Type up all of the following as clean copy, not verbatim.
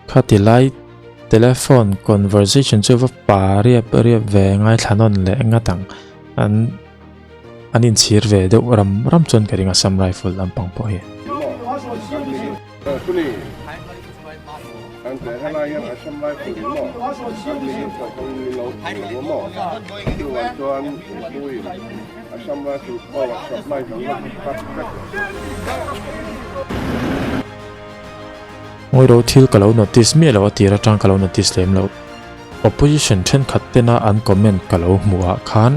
Khati lai telephone conversation chu va pa riap riap ve ngaithla nawn leh ngat ang an an inchhir ve deuh ram ram chuan ka ring a Assam Rifle lampang pawh hi. Ngawi thil ka lo notice miah lo a tir atang ka lo notice lem lo. Opposition thenkhat tena an comment ka lo hmuh ah khan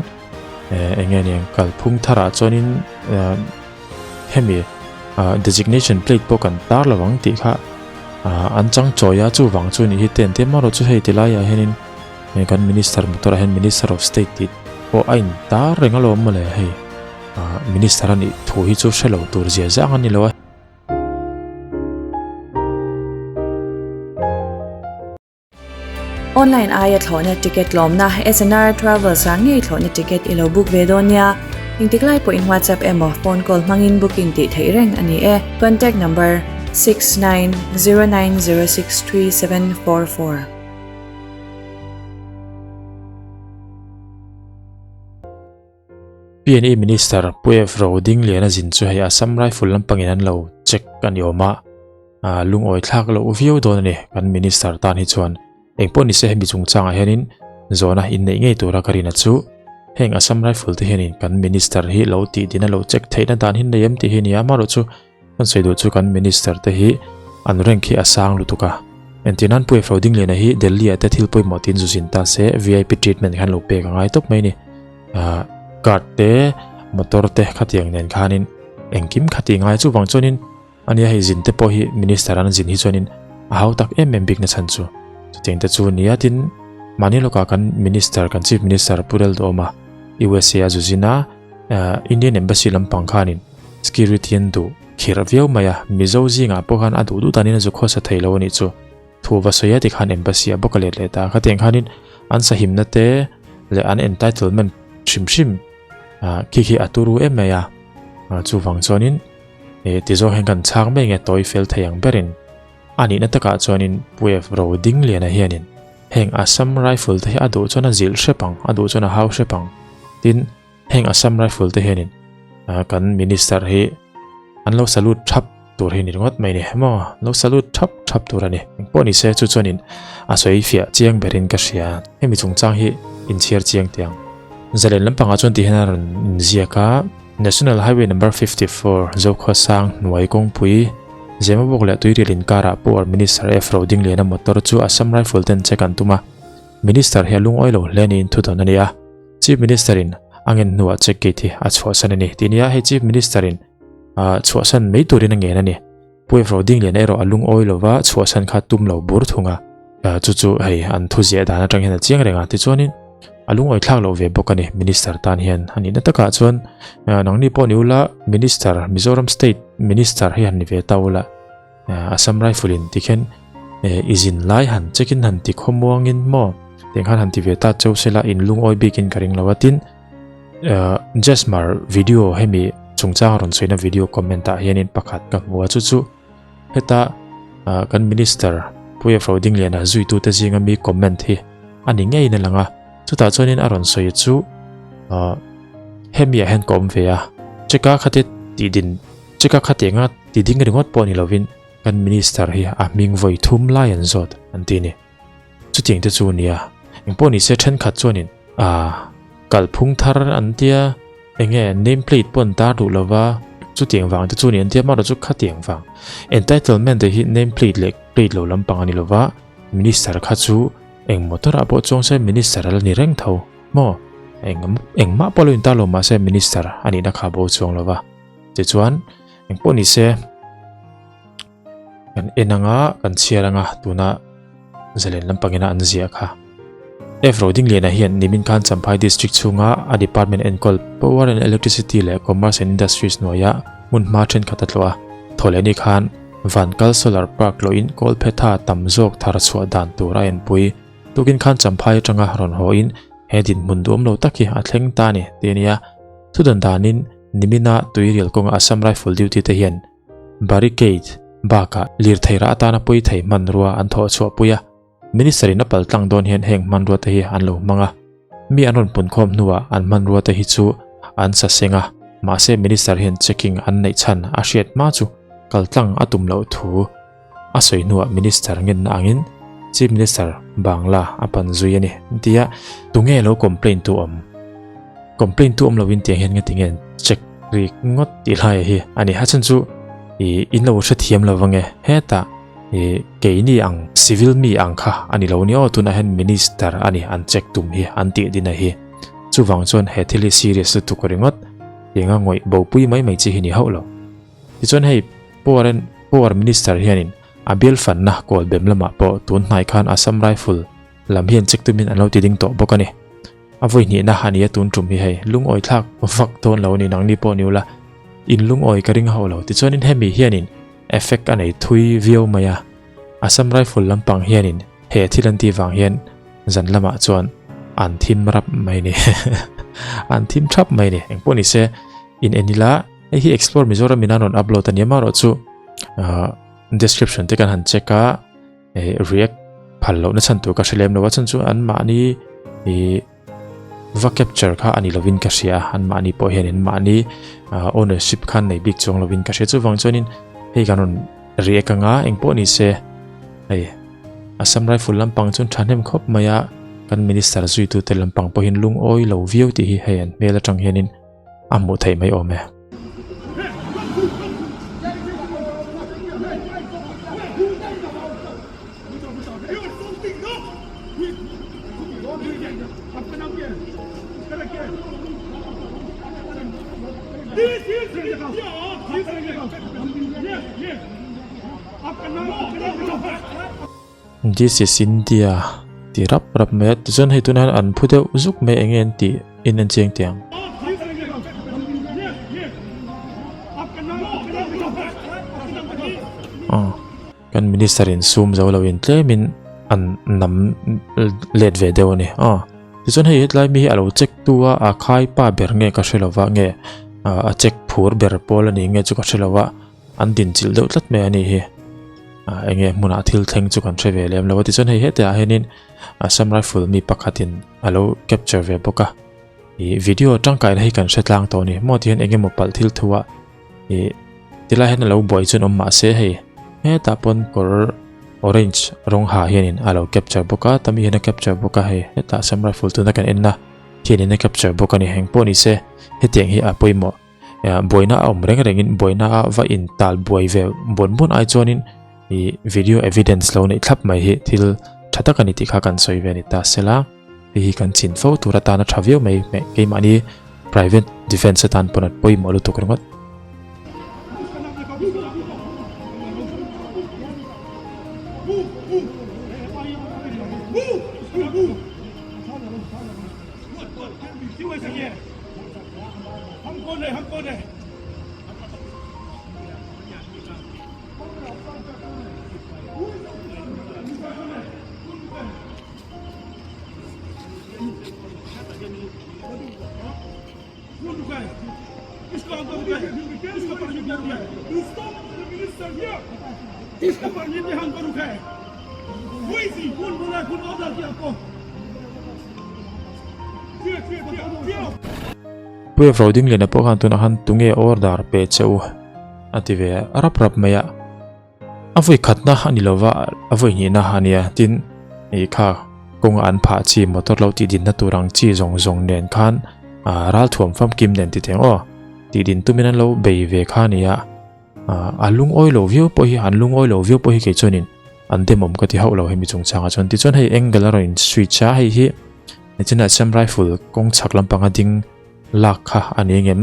eng nge niang kalphung tharah chuanin hemi designation plate pawh kan tar lo ang tih kha an chang chawi a chuvang chu nih hi te an ti a marawh chu hei ti laiah hianin kan minister motor ah hian minister of state tih pawh a in tar reng alawm mawle hei minister a nih thu hi chu hre lo tur zia zang a ni lo a. Online aia thlawhna ticket lawmna SNR Travels ah ngei thlawhna ticket i lo book ve dawn nia. Engtik lai pawhin WhatsApp emaw phone call hmangin booking tih theih reng a ni e. Contact number, 6909063744. PNE Minister Pu F. Rodingliana zin chu hei Assam Rifle lampangin an lo check a ni awm a, lungawi thlak loh viau dawn a ni kan Minister tan hi chuan. Engpawh nise hemi chungchangah hianin zawhna inneih ngei tura ka rin a chu heng Assam Rifle te hianin kan Minister hi lo tih din a lo check theihna dan hi nei em tih hi a ni a, amaherawhchu kan sawi duh chu kan Minister te hi an rank hi a sang lutuk a, entirnan Pu F. Rodingliana hi Delhi ah te thil pawimawh tiin zu zin ta se vip treatment khan lo pek a ngai tawp mai a ni. Ah card te motor te khatiang nen khanin engkim khati ngai chuvang chuanin ania hei zin te pawh hi minister an zin hi chuanin a hau tak em em bik na chhan chu chutiang te chu nia tin mahni lawkah kan minister kan chief minister Pu Lalduhawma USA a zu zin a Indian embassy lampang khanin security an duh khirh viau mai a Mizo zingah pawh khan a duh duh danin a zu khawsa thei lo anih chu. Thu va sawi a tikhan embassy a bawk a let leh ta. Khatiang khanin an sahimna te leh an entitlement hrim hrim khi khi a turu em mai a. Chuvang chuanin ti zawng hian kan chhang mai nge tawi fel thei ang berin a nihna takah chuanin Pu F Rodingliana hianin heng Assam Rifle te hi a duh chuan a zilh hrep ang, a duh chuan a hau hrep ang. Tin, Heng Assam Rifle te hianin kan minister hi an lo salute thap tur hi ni ringawt mai ni maw lo salute thap thap tur a ni engpawh ni se chu chuanin a sawi fiah chiang berin ka hria hemi chungchang hi inchhiar chiang teh ang zalen lampangah chuan ti hian a rawn inziak a National Highway number 54 Zokhawsang hnuai kawngpui Zemabawk leh Tuirial inkarah Power Minister F Rodingliana motor chu Assam Rifle ten check an tum a Minister hi a lungawi lo hle niin thudawn a ni a. Chief Minister in a ngen hnuah check gate hi a chhuahsan a ni tih nia hei Chief Minister in chhuahsan mai turin a ngen a ni. Pu Evro Dingliana erawh a lungawi lova chhuahsan kha tum lo bur thung a, chu chu hei an thuziah dan atang hian a chiang reng a tichuanin a lungawi thlak loh ve bawk a ni Minister tan hian a nihna takah chuan nangni pawh ni ula Minister Mizoram State Minister hi han ni ve ta ula Assam Rifle in tikhian i zin lai han check in han ti khawmuangin maw tiang khan han ti ve ta cheu sela in lungawi bikin ka ring lo a tin Jasmar video hemi chungchang rawn sawi na video comment ah hianin pakhat ka hmu a chu chu heta kan minister Puia Frodingliana zuitu te zinga mi comment hi a ni ngeiin a lang a chutah chuanin a rawn sawi chu hemi ah hian ka awm ve a cheka khate tih din Chika khatianga ti ding ringawt pawh ni lovin kan minister hi a hming vawi thum lai an zawt an ti a ni. Chutiang te chu nia, engpawh ni se thenkhat chuanin ah kalphung thar an tia, enge name plate pawh an tar duh lova, chutiang vang te chu ni an tia amaherawhchu khatiang vang entitlement te hi name plate leh plate lo lampang a ni lova, minister kha chu eng motor ah pawh chuang se minister a la ni reng tho maw, eng engmah pawh lo intar lo mahse minister a nihna kha bo chuang lova. Tichuan, engpawh ni se, kan en anga, kan chhiar anga, tuna zalen lampangina an ziah kha. F Rodingliana hian nimin khan Champhai District chhunga a department enkawl Power and Electricity leh Commerce and Industries hnuaia hmunhma thenkhat a tlawh a. Thawhlehni khan Vankal Solar Park tlawhin kawlphetha tam zawk thar chhuah dan tur a enpui. Tukin khan Champhai atanga rawn hawhin he dinhmun duhawm lo tak hi a thleng ta a ni tih a ni a. Thudan danin nimina tuirial kawnga Assam Rifle duty te hian barricade bakah lirthei rah atana pawi thei hmanrua an thawh chhuah pui a. Minister in a pal tlang dawn hian heng hmanrua te hi an lo hmang a, mi an rawn pun khawm hnuah an hmanrua te hi chu an sa seng a, mahse Minister hian checking an neih chhan a hriat hma chu kal tlang a tum loh thu a sawi hnuah Minister ngenna angin Chief Minister Bangla a pan zui a ni tia tunge lo complaint tu awm? Complaint tu awm loin tiang hian nge tinge an check rik ngawt tih lai hi a ni. A chhan chu ih in lo hrethiam lo ange hetah. Ih keini ang civil mi ang kha a ni lo ni aw tunah hian minister a ni an check tum hi an tih din a hi chuvang chuan he thil hi serious lutuk ringawt eng a ngawih bopui mai mai chi hi ni hauh lo tichuan hei power and power minister hianin a bial fanna kawl bem lamah pawh tun hnai khan Assam Rifle lam hian check tumin an lo ti ding tawh bawk a ni a vawi hnihna a ni a tun tum hi hei lungawi thlak vak dawn lo a ni nangni pawh ni ula in lungawi ka ring hauh lo tichuanin hemi hianin Effect a nei thui viau mai a, Assam Rifle lampang hianin he thil an tih vang hian zan lamah chuan an thim rap mai ni. An thim thap mai ni. Engpawh ni se in en ila hei hi Explore Mizoram in a rawn upload a ni amaherawh chu description te kan han check a react phal lohna chhan tur ka hre lem lo a chhan chu an mahni ih Va capture kha a ni lovin ka hria a, anmahni pawh hianin mahni ownership khan nei bik chuang lovin ka hria. Chuvang chuanin hei kan rawn react anga eng pawh ni se hei Assam Rifle lampang chuan thahnem khawp mai a, kan minister zuitute lampang pawhin lungawi lo viau tih hi hei an hmel atang hianin a hmuh theih mai awm e. This is India ti rap rap mai a tichuan hei tunah hian an phu deuh zuk mai eng nge an tih in an chiang teh ang. Aw kan minister in sum zo lo in tlem in an nam let ve deuh a ni aw tichuan hei hetlai mi hi a lo check tu a a khai pa ber nge ka hre lova nge a check phur ber pawl a ni nge chu ka hre lova. An din chilh deuh tlat mai a ni hi. Ah enge hmunah thil thleng chu kan hre ve lem lo a tichuan hei hetah hianin Assam Rifle mi pakhatin a lo capture ve bawk a. Ih video tangkaina hi kan hre tlang tawh a ni. Maw tihian eng emaw palh thil thu a ih tilai hian a lo buai chuan awm mah se hei hetah pawn kawr orange rawng ha hianin a lo capture bawk a tami hian a capture bawk a hei hetah Assam Rifle tuna kan en a hianin a capture bawk a ni. Engpawh ni se hetiang hi a pawimawh. Buaina a awm reng rengin buaina a va in tal buai ve buan buan ai chuanin ih video evidence lo neih thlap mai hi thil tha tak a ni tih kha kan sawi ve a ni ta sela hei hi kan chhin fo tur atana tha viau mai keimahni private defense atan pawn a pawimawh lutuk ringawt. Puia Ro Dingliana pawh khan tunah khan tunge order pe che u a ti ve rap rap mai a, a vawi khatna a ni lova a vawi hnihna a nia tin ih kha kawnga an phah chi motor lo tih dinna tur ang chi zawng zawng nen khan ah ralthuam famkim nen ti teng aw tih din tumin an lo bei ve kha a ni a. A lungawi lo viau pawh hi an lungawi lo viau pawh hi kei chuanin an demawm ka ti hauh lo hemi chungchangah chuan tichuan hei angle a rawn in switch a hei hi nichina Assam Rifle kawng chhak lampanga ding lak kha a ni engem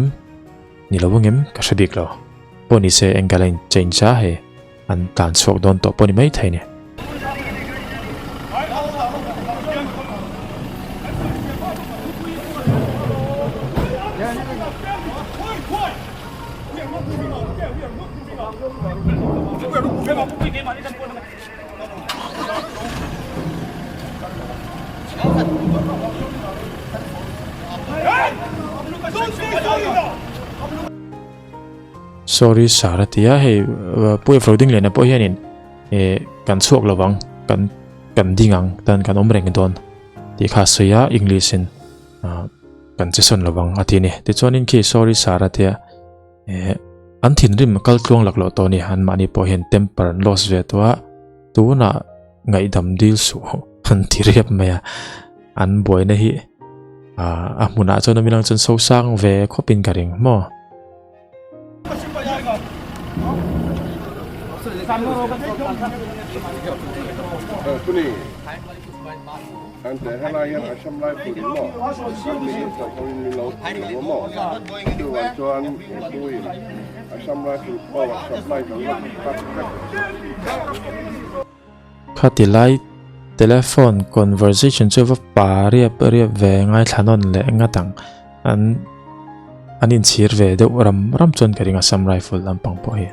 ni lo angem ka hre bik lo pawh ni se angle a in change a hei an tlan chhuak dawn tawh pawh ni maithei a ni. Sorry sir a ti a, hei Pu Efro Dingliana pawh hianin eh kan chhuak lo vang kan kan ding ang tan kan awm reng dawn tih kha a sawi a English in ah kan che sawn lo vang a ti a ni. Tichuanin khi sorry sir a ti a eh an thinrim kal tluang lak loh tawh a ni an mahni pawh hian temper an loss ve tawh a tunah ngaihdam dil suh an ti riap mai a an buaina hi ah a hmunah chuan awm ilang chuan sosang ve khawpin ka ring maw. Khati lai telephone conversation chu va pa riap riap ve ngaithla nawn leh ngat ang an an inchhir ve deuh ram ram chuan ka ring a Assam Rifle lampang pawh hi.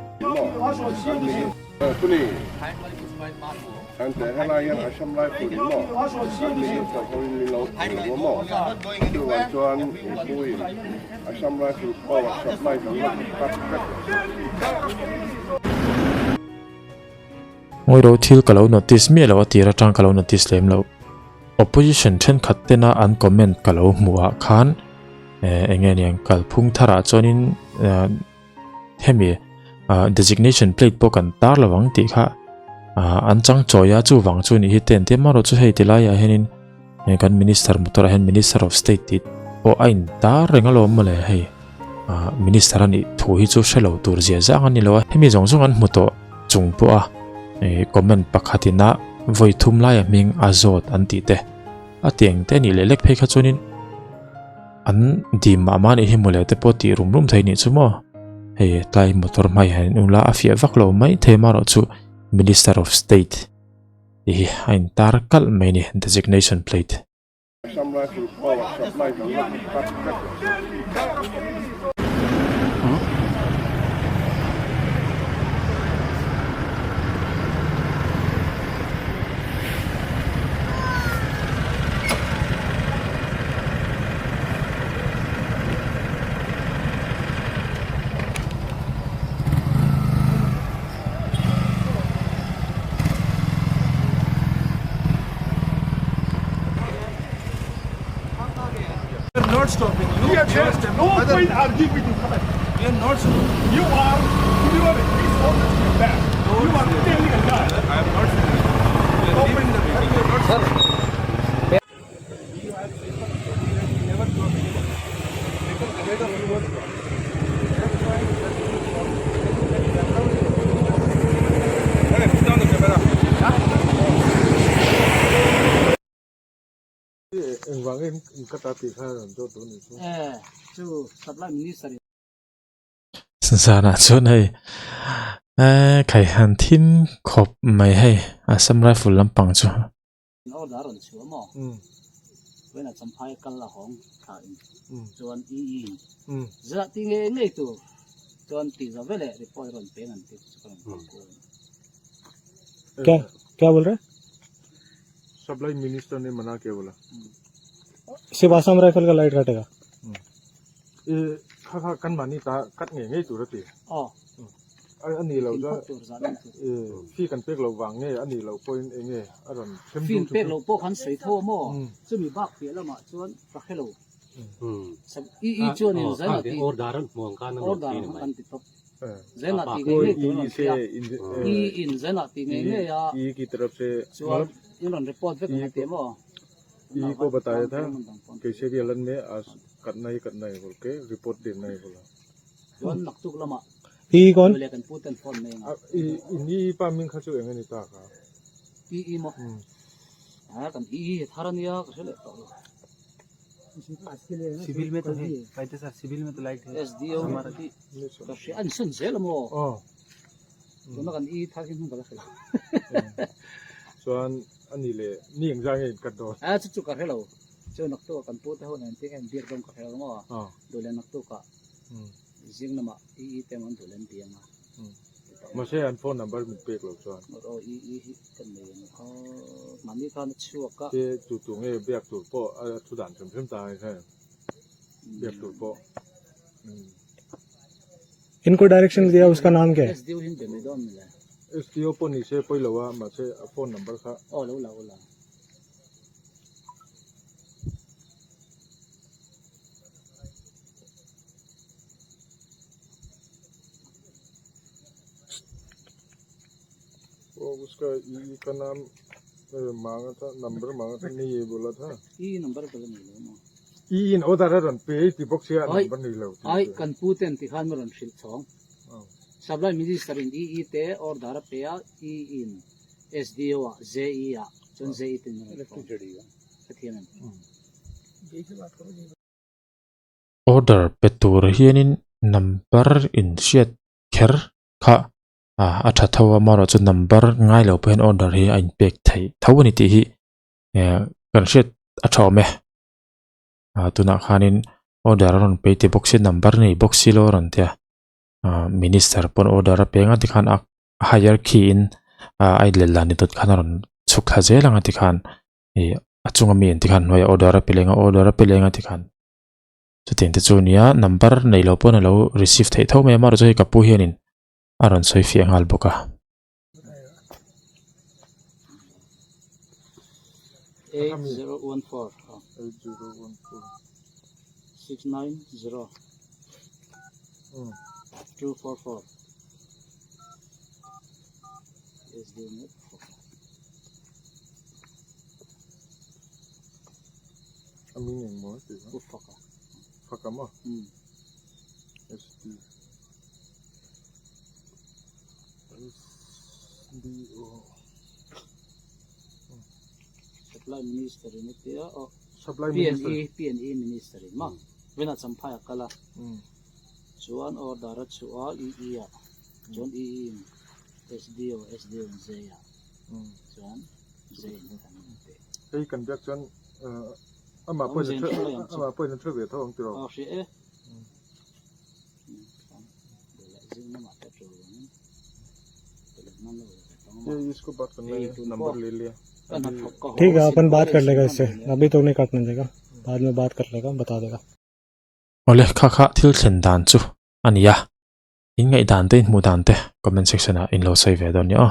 Ngawi thil ka lo notice miah lo a tir atang ka lo notice lem lo. Opposition thenkhat tena an comment ka lo hmuh ah khan eh eng nge niang kalphung tharah chuanin eh hemi ah designation plate pawh kan tar lo ang tih kha ah an chang chawi a chuvang chu nih hi te an ti a amaherawhchu hei ti laiah hianin eh kan minister motor ah hian minister of state tih pawh a intar reng alawm mawle hei. Ah minister a nih thu hi chu hre lo tur zia zang a ni lo a, hemi zawng zawng an hmu tawh chung pawh a ih comment pakhat ina vawi thum laia hming a zawt an tih te a tiang te a nih leh lek phei kha chuanin an dim mah mah a nih hi mawle te pawh tih rum rum thei nih chu maw hei tlai motor hmai hian in ula a fiah vak lo mai thei marawh chu minister of state tih hi a intar kalh mai a ni designation plate. Zanah chuan hei eh khai han thim khawp mai hei Assam Rifle lampang chu. Order rawn chhuah maw? Vawiinah Champhai kal a hawng thla in chuan i i in zah ti ngei ngei tur chuan ti zo veleh report rawn peng an ti chu ka rawn kal kual a ni. Kya kya bol rahe? Supply minister ne mana kiya bola. सिर्फ आसाम राइफल का लाइट काटेगा E kha kha kan mani ta kat ngei ngei tur a ti. Aw. A ni lo chuan Inphawt tur zah nan tur. E fee kan pek loh vang nge a ni loh pawhin eng nge a rawn them Fee dun chu pek loh pawh khan sawi tho a maw? Chumi bak piah lamah chuan ka hre lo. I i chuan in zaina ti Order an hmuang khan a rawn order ti ni ang mai. kan ti tawp. Zaina ti ngei ngei tur a rawn ti a. I in zaina ti ngei ngei a I ki taraf se chuan in rawn report vek ang a ti a maw? I ko bataya tha kaise bhi halat mein aaj karna hi karna hai bol ke report dena hai bola. Chuan naktuk lamah I kawn? Leh kan pu ten phone mai ang a. I in i pa ming kha chu eng a ni ta kha? I i maw? A kan i i thar a nia ka hre leh tawh lo. Civil mein to hai paite sir civil mein to light hai SDO hi ka hria an sun zel a maw? Aw. Tuna kan i thar hi hmun ka la hre lo. Chuan a ni leh ni eng zai nge in cut dawn? A chu chu ka hre lo. Chu naktuk ah kan pu te ho nen te hian biak dawn ka hre lo maw? Duh leh naktuk ah. Zing lamah EE te an duh lem biang a. Mahse an phone number min pek lo chuan. Aw EE hi kan nei ang kha mahni khan a chhuak a. Te tu tu nge biak tur pawh a thu dan hrim hrim ta ang khan biak tur pawh. इनको direction दिया उसका नाम क्या है SDO hin be mai dawn le. SDO pawh ni se pawi lo a mahse a phone number kha. Aw lo la aw la. वो उसका ई का नाम मांगा था नंबर मांगा था नहीं ये बोला था E number ka la nei lo maw. E in order a rawn pe ti bawk sia Ai. number nei lo ti. Ai kan pu ten ti khan ma rawn hrilh chhawng. Supply Minister in EE te order a pe a E in SDO ah JE ah chuan JE ten a rawn phone. Ka thiam em? Order pe tur hianin number in hriat kher kha a tha tho a amaherawhchu number ngai lo pawh hian order hi a inpek theih tho a ni tih hi kan hriat a tha awm e. Tunah khanin order a rawn pe ti bawk sia number nei bawk si lo a rawn tia minister pawn order a peng a tikhan a hierarchy in a inlel dan ni dawt khan a rawn chhuk thla zel ang a tikhan ih a chunga mi an tikhan hnuaiah order a pe leng a order a pe leng a tikhan chutiang te chu a nia number nei lo pawn a lo receive theih tho mai a amaherawhchu hei ka pu hianin a rawn sawi fiah nghal bawk a. 8014 8014 690 244 SD net A ming eng maw tih kha? Pu Faka. Faka maw? SD SDO Supply Minister in atia aw Supply Minister PNE PNE Minister in maw Vena Champhai a kal a chuan order a chhuah a EE ah chuan EE in SDO SDO in J ah chuan J in kan in pe. Hei kan biak chuan amah pawhin amah pawhin a hre ve tho ang tiraw? Aw hria e. ये इसको बात करना है number ले लिया ठीक है अपन बात कर लेगा इससे अभी तो नहीं काटने देगा बाद में बात कर लेगा बता देगा Awle kha kha thil thlen dan chu a ni a, in ngaih dan te in hmuh dan te comment section ah in lo sawi ve dawn nia aw.